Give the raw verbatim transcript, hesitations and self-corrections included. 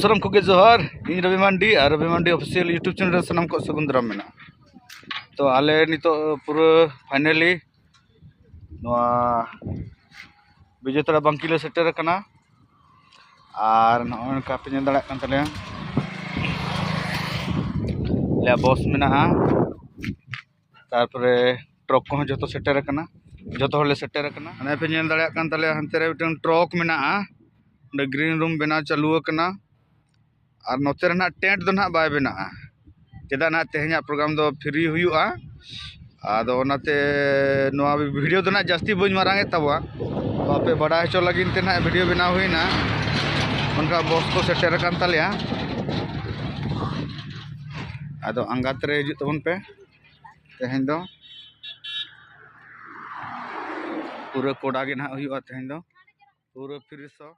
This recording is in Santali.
ᱥᱟᱱᱟᱢ ᱠᱚᱜᱮ ᱡᱚᱦᱟᱨ᱾ ᱤᱧ ᱨᱚᱵᱤ ᱢᱟᱱᱰᱤ ᱟᱨ ᱨᱚᱵᱤ ᱢᱟᱱᱰᱤ ᱚᱯᱷᱤᱥᱤᱭᱟᱞ YouTube ᱪᱮᱱᱮᱞ ᱨᱮ ᱥᱟᱱᱟᱢ ᱠᱚ ᱥᱟᱹᱜᱩᱱ ᱫᱟᱨᱟᱢ ᱢᱮᱱᱟᱜᱼᱟ᱾ ᱛᱚ ᱟᱞᱮ ᱱᱤᱛᱚᱜ ᱯᱩᱨᱟᱹ ᱯᱷᱟᱭᱱᱟᱞᱤ ᱱᱚᱣᱟ ᱵᱤᱡᱚᱭᱛᱟᱲᱟ ᱵᱟᱝᱠᱤ ᱞᱮ ᱥᱮᱴᱮᱨ ᱟᱠᱟᱱᱟ᱾ ᱟᱨ ᱱᱚᱜᱼᱚᱭ ᱱᱚᱝᱠᱟ ᱯᱮ ᱧᱮᱞ ᱫᱟᱲᱮᱭᱟᱜ ᱠᱟᱱ ᱛᱟᱞᱮᱭᱟ, ᱟᱞᱮᱭᱟᱜ ᱵᱚᱥ ᱢᱮᱱᱟᱜᱼᱟ᱾ ᱛᱟᱨᱯᱚᱨᱮ ᱴᱨᱟᱠ ᱠᱚᱦᱚᱸ ᱡᱚᱛᱚ ᱥᱮᱴᱮᱨ ᱟᱠᱟᱱᱟ, ᱡᱚᱛᱚ ᱦᱚᱲᱞᱮ ᱥᱮᱴᱮᱨ ᱟᱠᱟᱱᱟ᱾ ᱦᱟᱱᱮ ᱯᱮ ᱧᱮᱞ ᱫᱟᱲᱮᱭᱟᱜ ᱠᱟᱱ ᱛᱟᱞᱮᱭᱟ, ᱦᱟᱱᱛᱮ ᱨᱮ ᱢᱤᱫᱴᱟᱝ ᱴᱨᱟᱠ ᱢᱮᱱᱟᱜᱼᱟ, ᱚᱸᱰᱮ ᱜᱨᱤᱱ ᱨᱩᱢ ᱵᱮᱱᱟᱣ ᱪᱟᱹᱞᱩ ᱟᱠᱟᱱᱟ᱾ ᱟᱨ ᱱᱚᱛᱮ ᱨᱮ ᱱᱟᱦᱟᱜ ᱴᱮᱱᱴ ᱫᱚ ᱱᱟᱦᱟᱜ ᱵᱟᱭ ᱵᱮᱱᱟᱜᱼᱟ, ᱪᱮᱫᱟᱜ ᱱᱟᱦᱟᱜ ᱛᱮᱦᱮᱧᱟᱜ ᱯᱨᱳᱜᱨᱟᱢ ᱫᱚ ᱯᱷᱨᱤ ᱦᱩᱭᱩᱜᱼᱟ᱾ ᱟᱫᱚ ᱚᱱᱟᱛᱮ ᱱᱚᱣᱟ ᱵᱷᱤᱰᱤᱭᱳ ᱫᱚ ᱱᱟᱦᱟᱜ ᱡᱟᱹᱥᱛᱤ ᱵᱟᱹᱧ ᱢᱟᱨᱟᱝ ᱮᱫ ᱛᱟᱵᱚᱣᱟ, ᱛᱚ ᱟᱯᱮ ᱵᱟᱰᱟᱭ ᱦᱚᱪᱚ ᱞᱟᱹᱜᱤᱫ ᱛᱮ ᱱᱟᱦᱟᱜ ᱵᱷᱤᱰᱤᱭᱳ ᱵᱮᱱᱟᱣ ᱦᱩᱭᱱᱟ᱾ ᱚᱱᱠᱟ ᱵᱚᱥ ᱠᱚ ᱥᱮᱴᱮᱨ ᱟᱠᱟᱱ ᱛᱟᱞᱮᱭᱟ, ᱟᱫᱚ ᱟᱸᱜᱟᱛ ᱨᱮ ᱦᱤᱡᱩᱜ ᱛᱟᱵᱚᱱ ᱯᱮ᱾ ᱛᱮᱦᱮᱧ ᱫᱚ ᱯᱩᱨᱟᱹ ᱠᱚᱰᱟ ᱜᱮ ᱱᱟᱦᱟᱜ ᱦᱩᱭᱩᱜᱼᱟ ᱛᱮᱦᱮᱧ ᱫᱚ, ᱯᱩᱨᱟᱹ ᱯᱷᱨᱤ ᱥᱚ᱾